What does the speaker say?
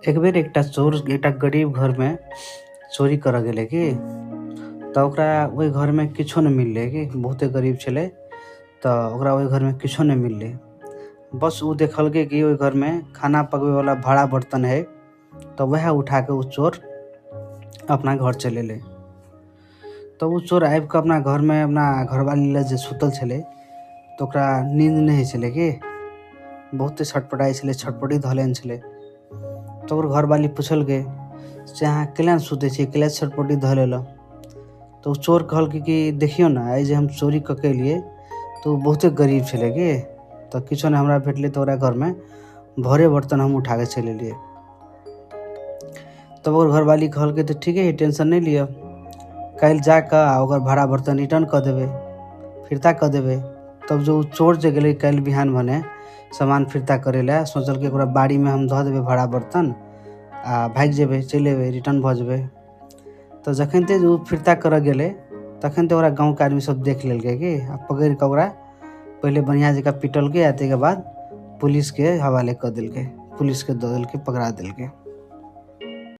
एक बेर एकटा चोर एकटा गरीब घरमे चोरी करऽ गेलै की, तऽ ओकरा ओहि घरमे किछो नहि मिललै की। बहुते गरीब छलै तऽ ओकरा ओहि घरमे किछो नहि मिललै। बस ओ देखलकै कि ओहि घरमे खाना पकबैवला भाड़ा बर्तन है, तऽ वएह उठाके ओ चोर अपना घर चलि एलै। तब ओ चोर आबिकऽ अपना घरमे अपना घरवाली लग जे सुतल छलै तऽ ओकरा नींद नहि होइ छलै की, बहुते छटपटाइ छलै, छटपटी धऽ लेने छलै। तऽ ओकर घरवाली पुछलकै से अहाँ कैला नहि सुतै छियै, कैला छटपटी धऽ लेलहुँ? तऽ ओ चोर कहलकै कि देखियौ ने, आइ जे हम चोरी कऽ के एलियै तऽ ओ बहुते गरीब छलै की, तऽ किछो नहि हमरा भेटलै तऽ ओकरा घरमे भरे बर्तन हम उठाके चलि एलियै। तब ओकर घरवाली कहलकै तऽ ठीके हइ, टेंशन नहि लिअ, काल्हि जा कऽ आ ओकर भाड़ा बर्तन रिटर्न कऽ देबै, फिरता कऽ देबै। तब जो ओ चोर जे गेलै काल्हि बिहान भने सामान फिरता करै लए, सोचलकै ओकरा बाड़ीमे हम धऽ देबै भाड़ा बर्तन आ भागि जेबै, चलि अयबै, रिटर्न भऽ जेबै। तऽ जखनिते जे ओ फिरता करऽ गेलै तखन तऽ ओकरा गाँवके आदमी सब देख लेलकै की, आ पकड़ि कऽ ओकरा पहिले बढ़िआँ जकाँ पिटलकै आ ताहिके बाद पुलिसके हवाले कऽ देलकै, पुलिसके दऽ देलकै, पकड़ा देलकै।